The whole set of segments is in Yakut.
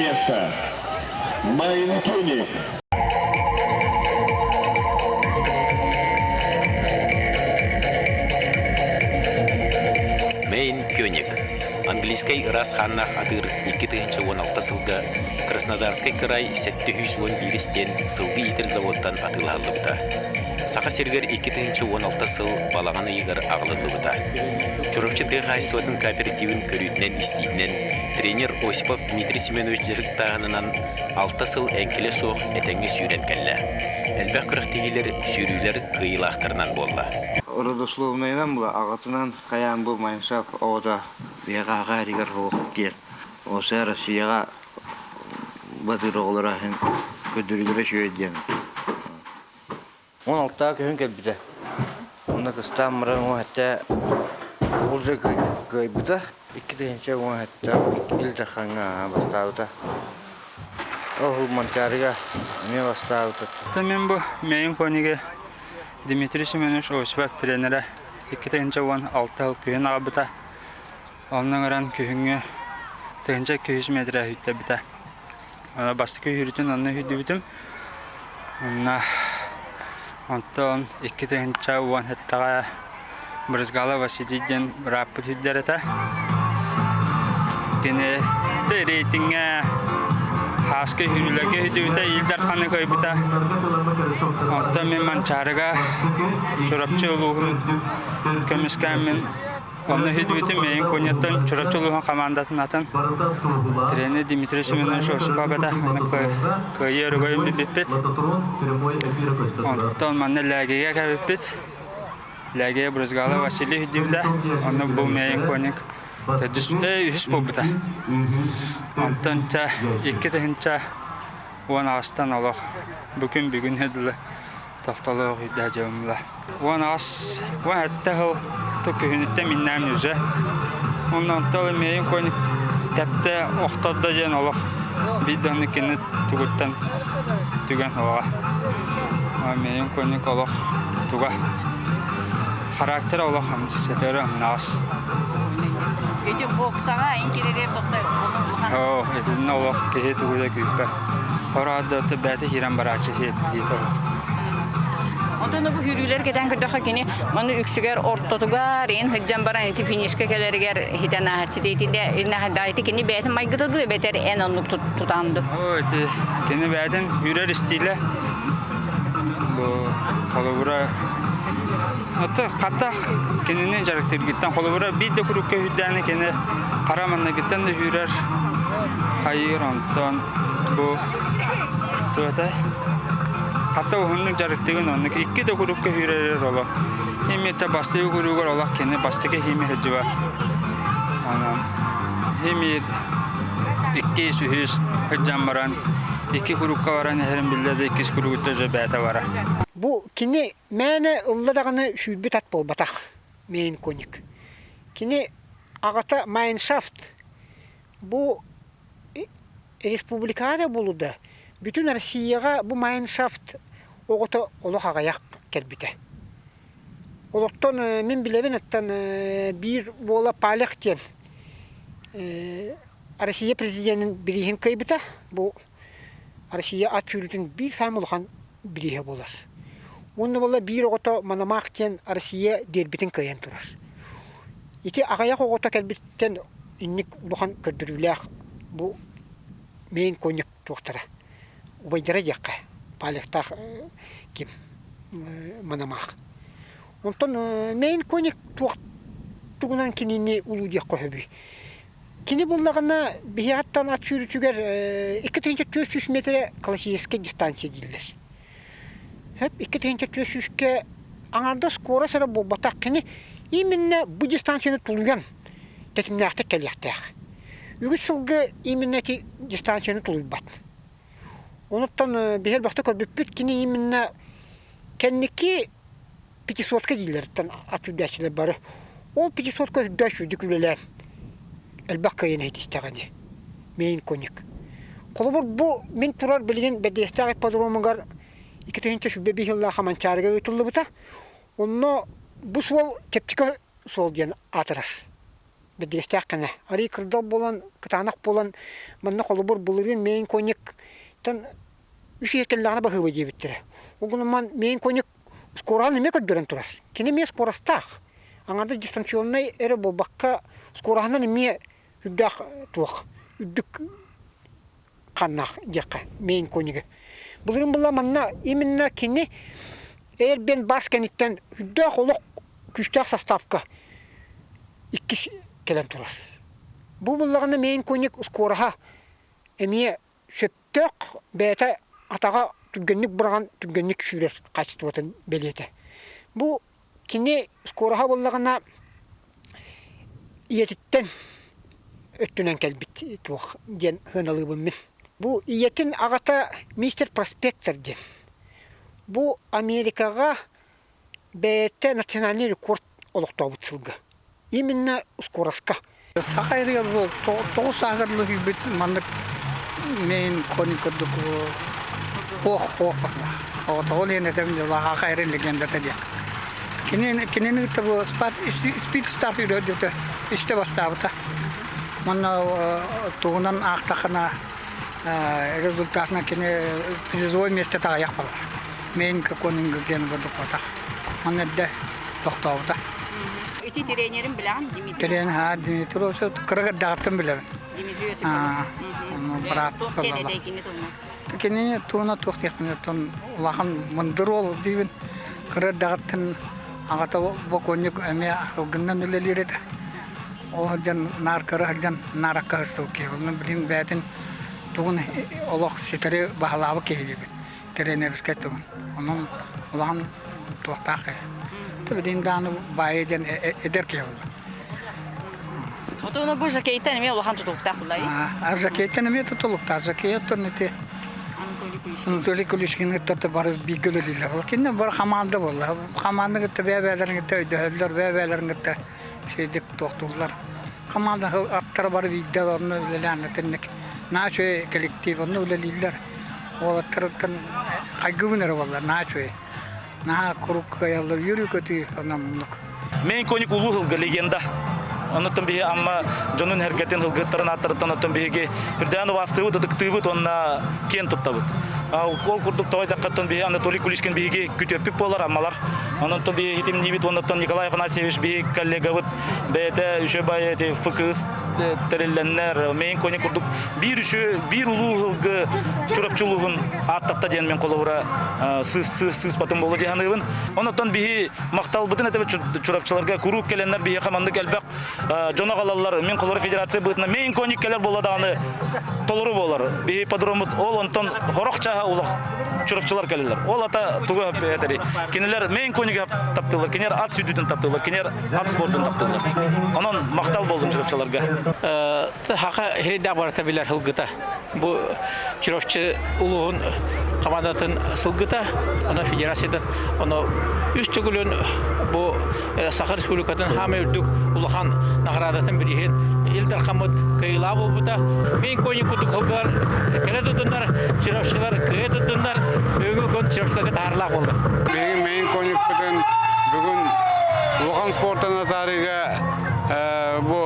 место. Майн Кёниг. Мэйн Кёник английскай ыраас хааннаах атыыр 2016 сылга Краснодарскай кыраай 711 диэн сылгы иитэр заводтан атыылаһыллыбыта. Саха сиригэр 2016 сыл балаҕан ыйыгар аҕалыллыбыта. Чурапчы тыа хаһаайыстыбатын кооперативын көрүүтүнэн-истиитинэн тренер Осипов Дмитрий Семенович дьарыктааһынынан алта сыл эҥкилэ суох этэҥҥэ сүүрэн кэллэ. Элбэх күрэхтэһиилэр, сүүрүүлэр кыайыылаахтарынан буолла. Родословнайынан була аҕатынан хайаан бу Майншап оҕото биһиэхэ аҕа эригэр суох диэн. Осе Россияҕа батыр оҕолоро көрдөрүүлэрэ үчүгэй диэн. 16 күһүн кэлбитэ. Онно кыстаан баран уон ол же кыайбыта. 2017 Ил Дархаҥҥа бастаабыта. Ол Манчаарыга эмиэ бастаабыта. Мен бу Мэйин кониге Дмитрий Семенович Осипов тренерэ 2016 сыл күһүн аҕалбыта. Онно ыҥыран күһүҥҥү 1200 метрэ үттэбитэ. Бастакы үһүрүтүн онно үһүйдүбүтүм. Онно онтон 2017-ҕэ Брызгала Василий диэн бырааппыт үһүйдэр этэ. Кини рейтиҥҥэ Хааска үһүрүүлэргэ үһүйдүбүтэ, Ил Дарханы кыайбыта. Оттон мин Манчаарыга Чурапчы улууһун көмүскээммин Онно үһүйдүбүтүм мейин куньяттан Чурапчы улууһун хамаандатын атын тренер Дмитрий Семенович Осипов этэ. Онно кыайыы өрөгөйүн билбиппит. Онтон манна Лээгигэ кэбиппит. Лээгигэ Брызгала Василий үһүйдүбүтэ. Онно бу мейин коник төрдүс үһүс буолбута. Онтон ча 2018-тан олох бүгүн бүгүн дылы тохтолоох үйдэ дьоммула. 18, 17 сыл күһүнүттэн миннээн уже. Онон тыл мейин конь тэптэ охтордо диэн олох биир да кини тугуттан түгэн оҕа. Мейин конник олох туга. Характер олох сетері амнаас. Ити боксаҕа ин кирире тохтой Оо, итиннэ олох киһи тугу да күүппэт. Хороодо бэйэтэ киирэн барааччы диэтэ олох. Онтон бу хүрүүлэр кэтэн көрдөххө кини маны үксүгэр ортотугар ин сылдьан баран ити финишка кэлэригэр хитэн ааһаччы итиннэ ити кини бэйэтин майгыта дуу эбэтэр эн оннук тутаан дуу? Оо, ити кини бэйэтин үрэр истиилэ бу холобура Ото хатах кинини дьарыктыыргыттан холобура биир да курукка үһүйдээнэ кини хара маннагыттан да үһүүрэр хайыыр онтон бу туотай хата уһуннук дьарыктыгын оннук икки да курукка үһүүрэр олох химията бастакы куругар олох кини бастакы химия сылдьыбат онон химир иккис үһүс сылдьан баран икки курукка баран иһэрин биллэ да иккис куругутта уже бэйэтэ бара. Бу кини Мээнэ ылла даҕаны сүүрбүт ат буолбатах, Мейн Коник. Кини аҕата Майншафт бу республикаҕа да буолуда, бүтүн Россияҕа бу Майншафт оҕото олох аҕыйах кэлбитэ. Олортон мин билэбин оттон биир уола Палех диэн Россия президенин бирииһин кыайбыта. Бу Россия ат сүүрүүтүн биир саамай улахан бирииһэ буолар. Уонна буолла биир оҕото Мономах диэн Россия дербитин кыайан турар. Ити аҕыйах оҕото кэлбиттэн инник улахан көрдөрүүлээх бу мейн конник туохтара убайдара диэххэ Палевтаах ким Мономах. Онтон мейн конник туох тугунан кинини улуу диэххэ сөбүй? Кини буллаҕына биһиэхэттэн ат сүүрүүтүгэр 2400 метрэ классическай дистанция дииллэр. Хөп 2400-кэ аҥаардас скорость эрэ буолбатах кини именно бу дистанцияны тулуйан тэтимнээхтик кэлиэхтээх. Үгүс сылга именно ити дистанцияны тулуйбат. Онуттан биһи элбэхтэ көрбүппүт кини именно кэнники пятисотка дииллэриттэн ат үрдээччилэр бары. Ол пятисотка үрдээх үрдүк үлэлээн элбэх кыайыыны ситистэҕини. Мейн коник. Холобур, бу мин турар билигин Бэрдигэстээх ипподромугар 2025 сыллаах Манчаарыга ыытыллыбыта. Онно бу суол чэпчэки суол диэн аатырар. Бэрдигэстээх гына. Арыый кырдал буолан, кытаанах буолан, манна холобур былырыын Мэйин коньяктан үс иһэ кэллэҕинэ баһыыба диэбиттэрэ. Ол гынан Мэйин коньяк скораһын эмиэ көрдөрөн турар. Кини эмиэ скоростаах. Аҥардас дистанционнай эрэ буолбакка, скораһынан эмиэ үрдээх туох, үрдүк ханнаах диэххэ, Мэйин коньягы. Былырыын буолла манна именно кини Эрбен Бас кэнниттэн үрдээх олох күүстээх составка иккис кэлэн турар. Бу буллаҕына Мэйин коньяк скороһа эмиэ сөптөөх бэйэтэ атаҕа түргэнник быраҕан түргэнник сүүрэр качествотын бэлиэтэ. Бу кини скороһа буоллаҕына ийэтиттэн өттүнэн кэлбит туох диэн сыаналыыбын мин. Бу ийэтин аҕата мистер Проспектор диэн. Бу Америкаҕа бэйэтэ национальный рекорд олохтообут сылга. Именно скоростка. Саха эригэр бу тоҕус сааһыгар лыһыйбыт маннык мейн кони курдук ох ох оҕотоҕун иһин этем дьыла аха эрин легендата диэн. Кини кинини кытта бу спид старт үрдүтэ үстэ бастаабыта. Манна тугунан аахтахына результатынан кини призовой место таҕайах буолар. Мейн конинга диэн курдук буотах. Манна эрдэ тохтообута. Ити тренерин билэҕин Дмитрий? Тренер Дмитрий кыра эрдэҕиттэн билэбин. Дмитрий Осипов. Брат Туох диэн кини туһунан? Кинини туһунан туох диэхпин оттон улахан мындыр уол диибин. Кыра эрдэҕиттэн аҕата бокуонньук эмиэ ылгыннан үлэлиир этэ. Ол сылдьан наар кыра сылдьан нааракка сыстыбыт киһи. Онно билигин бэйэтин тугун олох ситэри баһылаабыт киһи диибин. Тренерскэй тугун. Онон улахан туохтаах киһи. Билигин даҕаны баайы диэн эдэр киһи буолла. Отон бу жокейтан эмиэ улахан тутулуктаах буолла. А жокейтан эмиэ тутулуктаах. Жокей оттон ити Анатолий Куличкин кытта бары бииргэ үлэлииллэр. Ол кинилэр бары хамаанда буолла. Хамаанда кытта бэйэ-бэйэлэрин кытта өйдөһөллөр, бэйэ-бэйэлэрин кытта үчүгэйдик туохтууллар. Хамаанда аттара бары биирдэ онно үлэлээн итинник наһаа үчүгэй коллектив онно үлэлииллэр. Уолаттарыттан хайгыбын эрэ буолла наһаа үчүгэй. Наһаа куруук кыайаллар, үөрүү-көтүү онон оннук. Мейн коник улуу сылгы легенда. Оннуттан биһи Амма дьонун эргэтин сылгыттарын ааттарыттан оттон биһиги үрдээн убаастыыбыт, ытыктыыбыт уонна киэн туттабыт. Ол курдук тоҕо эттэххэ биһи Анатолий Куличкин биһиги күтүөппүт буолар Аммалар. Онон биһи хитимниибит уонна Николай Афанасьевич биһи коллегабыт бэйэтэ үчүгэй баайы эти ФКС тэриллэннэр Мейн коник курдук биир үчү биир улуу сылгы Чурапчы улууһун ааттатта диэн мен холобура сыыспатым буолуо дии саныыбын. Онон биһи махталбытын этэбит Чурапчыларга куруук кэлэннэр биһиэхэ маннык элбэх дьону аҕалаллар. Мин холобура федерация быһыытынан мейн коник кэлэр буолла даҕаны толору буолар. Биһи ипподроммут ол онтон хорох чааһа улах Чурапчылар кэлэллэр. Ол ата тугу этэрий? Кинилэр мейн конигы таптыыллар, кинилэр ат сүүрдүүтүн таптыыллар, кинилэр ат спордун таптыыллар. Онон махтал буоллун Чурапчыларга. Хаха хирдээх барыта билэр сылгыта. Бу Чурапчы улууһун хамаандатын сылгыта, ону федерациятын, ону үс төгүлүн бу Саха Республикатын хаамай үрдүк улахан наҕараадатын бирииһин Ил Дархаммыт кыайыылаах буолбута. Мин коньяк курдук сылгылар кэлэ турдуннар, Чурапчылар кыайа турдуннар, бүгүҥҥү күн Чурапчыларга таһаарылаах буолла. Биһиги мейн коньякпытын бүгүн улахан спортан атаарыыга бу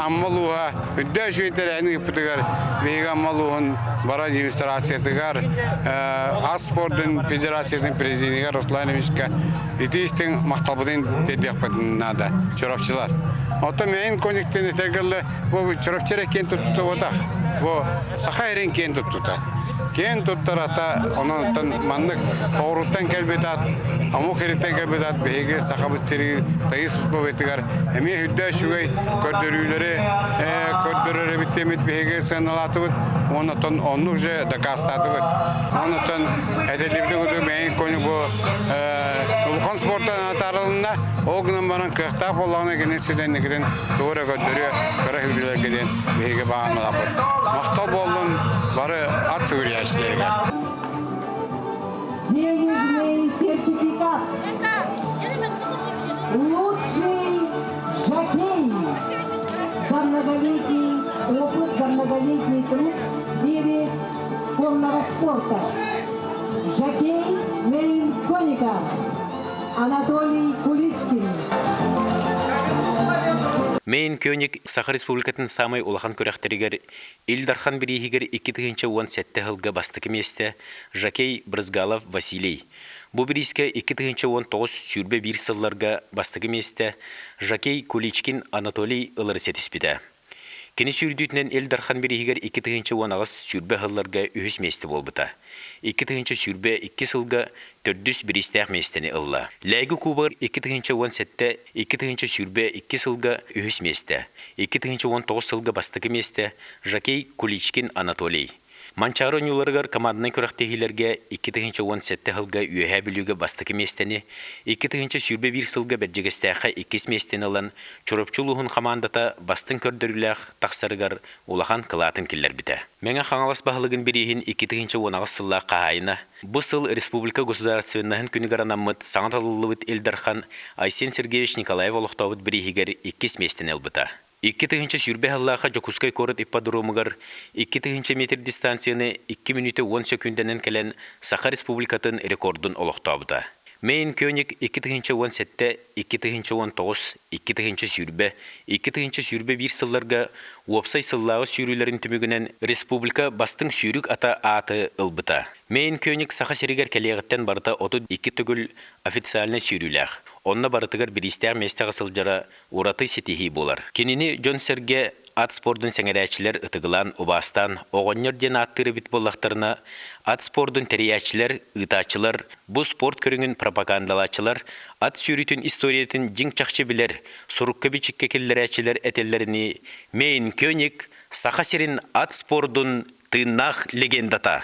Амма улууһа үрдээ үчүгэй тэрээһин ыыппытыгар биһиги Амма улууһун бары администрациятыгар ас спордун федерациятын президенигэр Руслан Ильичка ити истиҥ махталбытын тиэрдиэхпитин наада чурапчылар. Оттон мейн коньяктын этэргэллэ бу Чурапчы эрэ киэн туттубатах. Бу саха эрин киэн туттута. Киэн туттар ата онон маннык оҕуруттан кэлбит ат, омук ириттэн кэлбит ат биһиги сахабыт сиригэр тайыс условиятыгар эмиэ үрдэ үчүгэй көрдөрүүлэри көрдөрөр эбит диэмит биһиги сыаналаатыбыт уонна оннук же дакаастаатыбыт. Оннуттан этиллибити курдук бэйин коню бу улахан спортан атаарылынна ол гынан баран кыахтаах буоллаҕына кини ситэнникитин тугу эрэ көрдөрүө кыра хүлүлэргэ диэн биһиги баҕаналаахпыт. Махтал буоллун бары ат сүгүрүйээччилэригэр. Денежный сертификат. Лучший жокей за многолетний опыт, за многолетний труд в сфере конного спорта. Жокей Мейн Коника Анатолий Куличкин. Мейн Кёник Саха Республикатын саамай улахан күрэхтэригэр Ил Дархан бирииһигэр 2017 сылга бастакы миэстэ Жакей Брызгалов Василий. Бу бириискэ 2019 21 сылларга бастакы миэстэ Жакей Куличкин Анатолий ылары ситиспитэ. Кини сүүрдүүтүнэн Ил Дархан бирииһигэр 2018 сүүрбэ сылларга үһүс миэстэ буолбута. 2022 сылга төрдүс бириистээх миэстэни ылла. Лээги Кубогар 2017 2022 сылга үһүс миэстэ, 2019 сылга бастакы миэстэ Жакей Куличкин Анатолий. Манчаары оонньууларыгар команднай күрэхтэһиилэргэ 2017 сылга Үөһээ Бүлүүгэ бастакы миэстэни, 2021 сылга Бэрдьигэстээххэ иккис миэстэни ылан, Чурапчы улууһун хамаандата бастыҥ көрдөрүүлээх тахсарыгар улахан кылаатын киллэрбитэ. Мэҥэ Хаҥалас баһылыгын бирииһин 2018 сыллаах хаһаайына, бу сыл республика государственноһын күнүгэр анаммыт саҥа талыллыбыт Ил Дархан Айсен Сергеевич Николаев олохтообут бирииһигэр иккис миэстэни ылбыта. 2020 сыллаахха Дьокуускай куорат ипподромугар 2000 метр дистанцияны 2 мүнүүтэ 10 сөкүүндэнэн кэлэн Саха Республикатын рекордун олохтообута. Мейн Кёник 2017, 2019, 2020, 2021 сылларга уопсай сыллааҕы сүүрүүлэрин түмүгүнэн республика бастыҥ сүүрүк ата ааты ылбыта. Мейн Кёник Саха сиригэр кэлиэҕиттэн барыта 32 төгүл официальнай сүүрүүлээх. Онно барытыгар бириистээх миэстэҕэ сылдьара ураты ситиһии буолар. Кинини дьон-сэргэ ат спордун сэҥэрээччилэр ытыгылаан, убаастаан, оҕонньор диэн ааттыыр эбит буоллахтарына, ат спордун тэрийээччилэр, ыытааччылар, бу спорт көрүҥүн пропагандалааччылар ат сүүрүүтүн историятын дьиҥ-чахчы билэр, сурукка-бичиккэ киллэрээччилэр этэллэринии, Мейн Кёник Саха сирин ат спордун тыыннаах легендата.